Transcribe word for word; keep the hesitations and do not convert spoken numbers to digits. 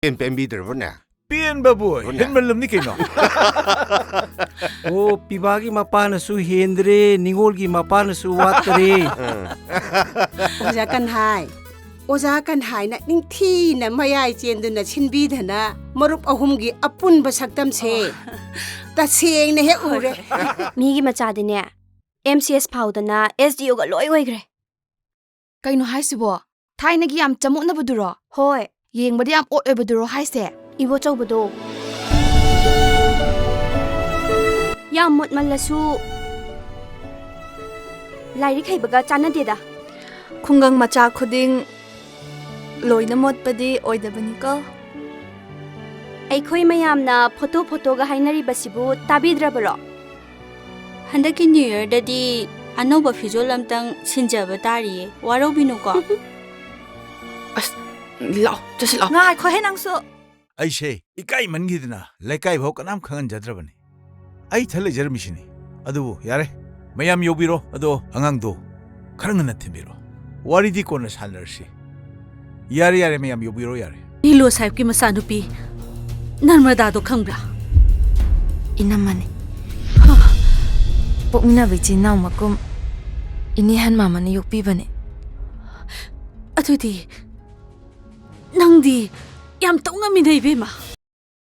Pen ꯄꯦꯟꯕꯤꯗ꯭ꯔꯕꯅꯦ? ꯄꯦꯟꯕꯕꯨ ꯍꯦꯟꯃꯜꯂꯝꯅꯤ ꯀꯩꯅꯣ꯫ ꯑꯣ, ꯄꯤꯕꯥꯒꯤ ꯃꯄꯥꯅꯁꯨ ꯍꯦꯟꯗ꯭ꯔꯦ, ꯅꯤꯉꯣꯜꯒꯤ ꯃꯄꯥꯅꯁꯨ ꯋꯥꯠꯇ꯭ꯔꯦ꯫ ꯑꯣꯖꯥ ꯀꯟꯍꯥꯏ, ꯑꯣꯖꯥ ꯀꯟꯍꯥꯏꯅ ꯅꯤꯡꯊꯤꯅ ꯃꯌꯥꯏ ꯆꯦꯟꯗꯨꯅ ꯁꯤꯟꯕꯤꯗꯅ ꯃꯔꯨꯞ ꯑꯍꯨꯝꯒꯤ ꯑꯄꯨꯟꯕ ꯁꯛꯇꯝꯁꯦ ꯇꯁꯦꯡꯅ ꯍꯦꯛ ꯎꯔꯦ꯫ ꯃꯤꯒꯤ ꯃꯆꯥꯗꯤꯅꯦ, ꯑꯦꯝ ꯁꯤ ꯑꯦꯁ ꯐꯥꯎꯗꯅ ꯑꯦꯁ ꯗꯤ ꯑꯣꯒ ꯂꯣꯏ ꯑꯣꯏꯈ꯭ꯔꯦ꯫ ꯀꯩꯅꯣ ꯍꯥꯏꯁꯤꯕꯣ? ꯊꯥꯏꯅꯒꯤ ꯌꯥꯝ ꯆꯃꯣꯠꯅꯕꯗꯨꯔꯣ? ꯍꯣꯏ꯫ ꯌꯦꯡꯕꯗ ꯌꯥꯝ ꯑꯣꯠ ꯑꯣꯏꯕꯗꯨꯔꯣ ꯍꯥꯏꯁꯦ? ꯏꯕꯣꯆꯧꯕꯗꯣ꯫ ꯌꯥꯝ ꯃꯣꯠꯃꯜꯂꯁꯨ ꯂꯥꯏꯔꯤꯛ ꯍꯩꯕꯒ ꯆꯥꯟꯅꯗꯦꯗ꯫ ꯈꯨꯡꯒꯪ ꯃꯆꯥ ꯈꯨꯗꯤꯡ ꯂꯣꯏꯅ ꯃꯣꯠꯄꯗꯤ ꯑꯣꯏꯗꯕꯅꯤꯀꯣ꯫ ꯑꯩꯈꯣꯏ ꯃꯌꯥꯝꯅ ꯐꯣꯇꯣ ꯐꯣꯇꯣꯒ ꯍꯥꯏꯅꯔꯤꯕꯁꯤꯕꯨ ꯇꯥꯕꯤꯗ꯭ꯔꯕꯔꯣ? ꯍꯟꯗꯛꯀꯤ ꯅ꯭ꯌꯨ ꯌꯔꯗꯗꯤ ꯑꯅꯧꯕ ꯐꯤꯖꯣꯜ ꯑꯝꯇꯪ ꯁꯤꯟꯖꯕ ꯇꯥꯔꯤꯌꯦ, ꯋꯥꯔꯧꯕꯤꯅꯨꯀꯣ꯫ ꯑꯁ, ꯂꯥꯛꯑꯣ, ꯆꯠꯁꯤ ꯂꯥꯛꯑꯣ꯫ ꯉꯥꯏꯈꯣꯍꯦ ꯅꯪꯁꯨ꯫ ꯑꯩꯁꯦ ꯏꯀꯥꯏꯃꯟꯈꯤꯗꯅ ꯂꯩꯀꯥꯏꯐꯥꯎ ꯀꯅꯥꯝ ꯈꯪꯍꯟꯖꯗ꯭ꯔꯕꯅꯤ꯫ ꯑꯩ ꯏꯊꯟ ꯂꯩꯖꯔꯝꯃꯤꯁꯤꯅꯤ꯫ ꯑꯗꯨꯕꯨ ꯌꯥꯔꯦ, ꯃꯌꯥꯝ ꯌꯧꯕꯤꯔꯣ, ꯑꯗꯣ ꯑꯉꯥꯡꯗꯣ ꯈꯔ ꯉꯟꯅ ꯊꯤꯟꯕꯤꯔꯣ꯫ ꯋꯥꯔꯤꯗꯤ ꯀꯣꯟꯅ ꯁꯥꯟꯅꯔꯁꯤ꯫ ꯌꯥꯔꯦ, ꯌꯥꯔꯦ, ꯃꯌꯥꯝ ꯌꯧꯕꯤꯔꯣ, ꯌꯥꯔꯦ꯫ ꯅꯤꯂꯣ ꯁꯥꯍꯦꯕꯀꯤ ꯃꯆꯥꯅꯨꯄꯤ ꯅꯔꯃꯗꯥꯗꯣ ꯈꯪꯕ꯭ꯔꯥ? ꯏꯅꯝꯃꯅꯤ꯫ ꯄꯣꯛꯃꯤꯟꯅꯕ ꯏꯆꯤꯟ ꯏꯅꯥꯎ ꯃꯀꯨꯝ ꯏꯅꯦ ꯍꯟꯃꯥꯃꯅ ꯌꯣꯛꯄꯤꯕꯅꯦ꯫ ꯑꯗꯨꯗꯤ ꯅꯪꯗꯤ ꯌꯥꯝ ꯇꯧ ꯉꯝꯃꯤꯅꯦ, ꯏꯕꯦꯝꯃ꯫